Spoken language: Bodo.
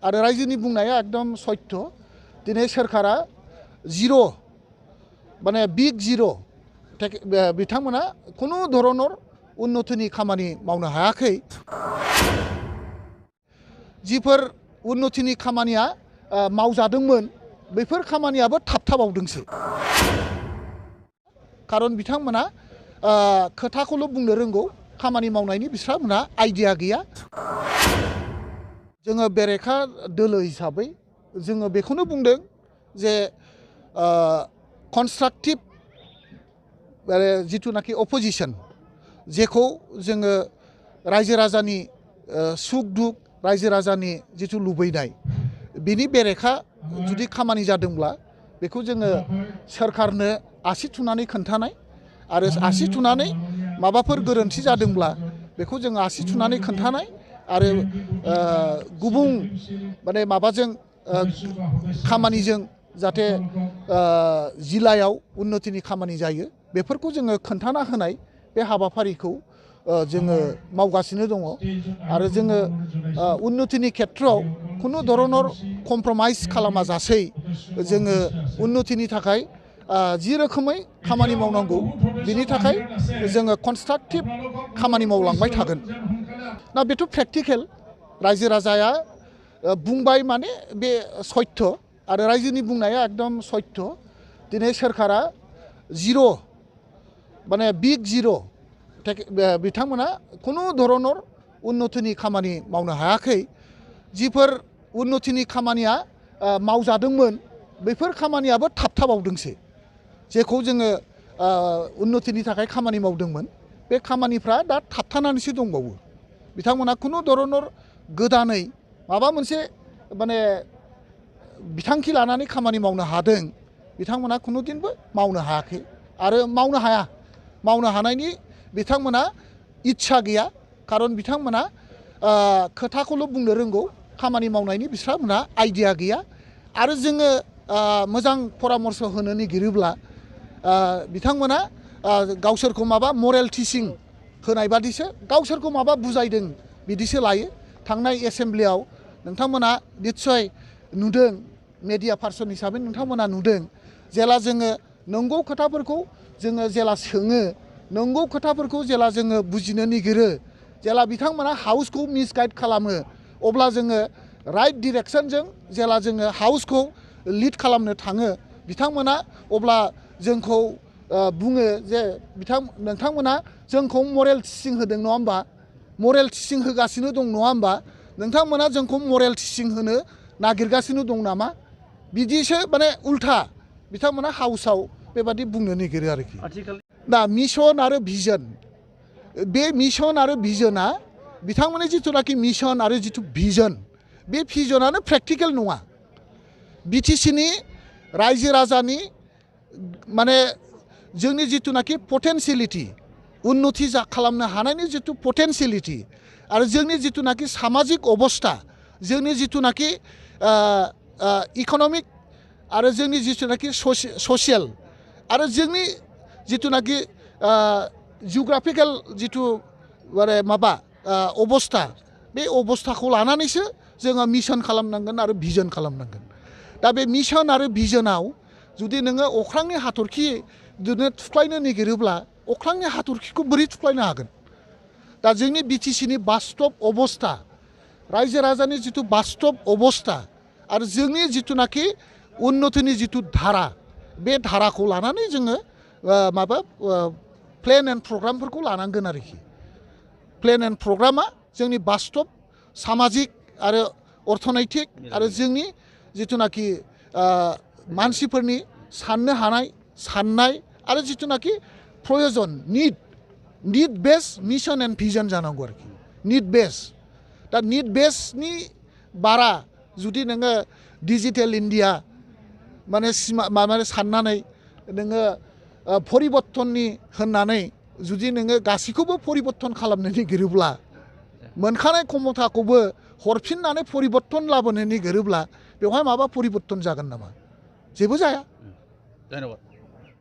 आरो रायजोनि बुंनाया एकदम सत्य दिनै सोरखारा जिर' माने बिग जिर' बिथांमोना खुनु धरनर उन्नतिनि खामानि मावनो हायाखै जिफोर उन्नतिनि खामानिया मावजादोंमोन बेफोर खामानियाबो थाबथाबावदोंसो खारन बिथांमोना खोथाखौल' बुंनो रोंगौ खामानि मावनायनि बिथांमोनहा आइडिया गैया जोङो बेरेखा दोलो हिसाबै जोङो बेखौनो बुंदों जे कनस्ट्राक्टिभ जिथुनाखि अपोजिशन जेखौ जोङो रायजो राजानि सुख दुख रायजो राजानि जिथु लुबैनाय बिनि बेरेखा जुदि खामानि जादोंब्ला बेखौ जोङो सोरखारनो आसि थुनानै खोन्थानाय आरो आसि थुनानै माबाफोर गोरोन्थि जादोंब्ला बेखौ जोङो आसि थुनानै खोन्थानाय आरो गुबुं माने माबाजों खामानिजों जाहाथे जिल्लायाव उन्नतिनि खामानि जायो बेफोरखौ जोङो खोन्थाना होनाय बे हाबाफारिखौ जोङो मावगासिनो दङ आरो जोङो उन्नतिनि खेथ्रआव खुनु धरनर कमप्रमाइज खालामा जासै जोङो उन्नतिनि थाखाय जि रोखोमै खामानि मावनांगौ बिनि थाखाय जोङो कनस्ट्राक्टिभ खामानि मावलांबाय थागोन ना बेथ' प्रेक्टिकेल रायजो राजाया बुंबाय माने बे सत्य आरो रायजोनि बुंनाया एकदम सत्य दिनै सोरखारा जिर' माने बिग जिर' बिथांमोना खुनु धरनर उन्नतिनि खामानि मावनो हायाखै जिफोर उन्नतिनि खामानिया मावजादोंमोन बेफोर खामानियाबो थाबथाबावदोंसो जेखौ जोङो उन्नतिनि थाखाय खामानि मावदोंमोन बे खामानिफ्रा दा थाबथानानैसो दंबावो बिथांमोना खुनु धरनर गोदानै माबा मोनसे माने बिथांखि लानानै खामानि मावनो हादों बिथांमोना खुनु दिनबो मावनो हायाखै आरो मावनो हानायनि बिथांमोना इच्छा गैया खारन बिथांमोना खोथाखौल' बुंनो रोंगौ खामानि मावनायनि बिथांमोना आइडिया गैया आरो जोङो मोजां परामर्श होनो नागिरोब्ला बिथांमोना गावसोरखौ माबा मरेल टिचिं होनाय बादिसो गावसोरखौ माबा बुजायदों बिदिसो लायो थांनाय एसेम्ब्लियाव नोंथांमोना निस्सय नुदों मेडिया पार्सन हिसाबै नोंथांमोना नुदों जेला जोङो नंगौ खोथाफोरखौ जोङो जेला सोङो नंगौ खोथाफोरखौ जेला जोङो बुजिनो नागिरो जेला बिथांमोना हाउसखौ मिसगाइड खालामो अब्ला जोङो राइट डिरेक्शनजों जेला जोङो हाउसखौ लिड खालामनो थाङो बिथांमोना अब्ला जोंखौ बुङो जे नोंथांमोना जोंखौ मरेल टिचिं होदों नङा होमबा मरेल टिचिं होगासिनो दं नङा होमबा नोंथांमोना जोंखौ मरेल टिचिं होनो नागिरगासिनो दं नामा बिदिसो माने उल्था बिथांमोना हाउसाव बेबादि बुंनो नागिरो आरोखि दा मिशन आरो भिजन बे मिशन आरो भिजनआ बिथांमोननि जिथुनाखि मिशन आरो जिथु भिजन बे भिजनानो प्रेक्टिकेल नङा बिटिसिनि रायजो राजानि माने जोंनि जिथुनाखि पटेनसियेलिटि उन्नति खालामनो हानायनि जिथु पटेनसियेलिटि आरो जोंनि जिथुनाखि सामाजिक अबस्था जोंनि जिथुनाखि इक'नमिक आरो जोंनि जिथुनाखि ससियेल आरो जोंनि जिथुनाखि जिअग्राफिकेल जिथु माने माबा अबस्था बे अबस्थाखौ लानानैसो जोङो मिशन खालामनांगोन आरो भिजन खालामनांगोन दा बे मिशन आरो भिजनाव जुदि नोङो अख्रांनि हाथरखि जुदि थुख्लायनो नागिरोब्ला अख्रांनि हाथरखिखौ बोरै थुख्लायनो हागोन दा जोंनि बिटिसिनि बास्तब अबस्था रायजो राजानि जिथु बास्तब अबस्था आरो जोंनि जिथुनाखि उन्नतिनि जिथु धारा बे धाराखौ लानानै जोङो माबा प्लेन एन्ड प्रग्रामफोरखौ लानांगोन आरोखि प्लेन एन्ड प्रग्रामा जोंनि बास्तब सामाजिक आरो अर्थनैतिक आरो जोंनि जिथुनाखि मानसिफोरनि साननो हानाय साननाय आरो जिथुनाखि प्रयोजन निड बेस मिशन एन्ड भिजन जानांगौ आरोखि निड बेस दा निड बेसनि बारा जुदि नोङो डिजिटेल इन्डिया माने साननानै नोङो परिबर्तननि होननानै जुदि नोङो गासैखौबो परिबर्तन खालामनो नागिरोब्ला मोनखानाय क्षमताखौबो हरफिननानै परिबर्तन लाबोनो नागिरोब्ला बेवहाय माबा परिबर्तन जागोन नामा जेबो जाया। धन्यबाद।